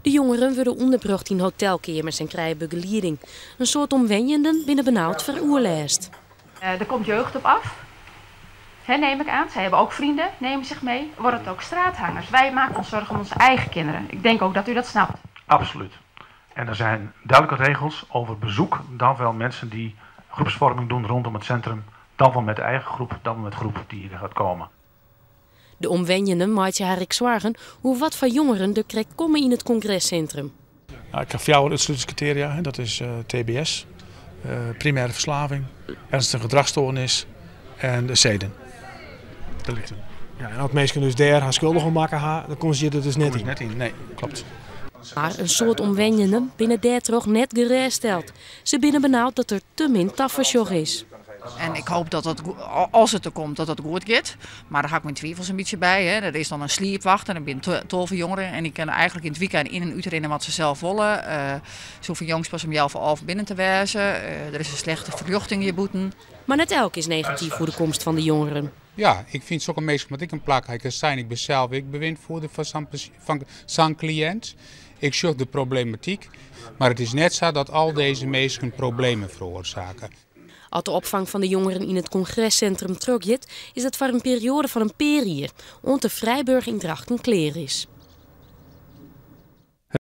De jongeren wurde ûnderbrocht yn hotelkeamers en krije begelieding. In soad omwenjenden binne benaud foar oerlêst. Er komt jeugd op af, hè, neem ik aan. Zij hebben ook vrienden, nemen zich mee. Worden het ook straathangers? Wij maken ons zorgen om onze eigen kinderen. Ik denk ook dat u dat snapt. Absoluut. En er zijn duidelijke regels over bezoek, dan wel mensen die groepsvorming doen rondom het centrum, dan wel met de eigen groep, dan wel met groep die hier gaat komen. De omwenjenden meitsje har ek soargen oer wat foar jongeren der krekt komme yn it kongressintrum. Nou, ik ha fjouwer útslutingskritearia. Dat is TBS, primêre ferslaving, ernstige gedrachsstoarnis en de seden. Ja, en as minsken dus dêr har skuldich oan makke ha, dan komme se hjir der dus net yn. Net yn, nee, kloppet. Mar in soad omwenjenden binne dêrtroch net gerêststeld. Se binne benaud dat der te min tafersjoch is. En ik hoop dat dat, as it der komt, dat dat goed giet. Mar dêr ha ik myn twivels in bytsje by. Hè. Der is dan in sliepwacht en der binne 12 jongeren en dy kinne eigenlik yn it wykein yn en útrinne wat se sels wolle. Se hoege jûns pas om healwei alven binnen te wêzen. Der is in slechte ferljochting hjir bûten. Mar net elk is negatyf oer de komst fan de jongeren. Ja, ik fyn sokke minsken moatte ek in plak ha. Ik ha sein, ik bin sels ek bewindfoerder fan sa'n kliïnt. Ik sjoch de problematyk, mar it is net sa dat al dizze minsken problemen feroarsake. As de opfang fan de jongeren yn it kongressintrum trochgiet, is dat foar in perioade fan in pear jier, oant de Vrijburg yn Drachten klear is.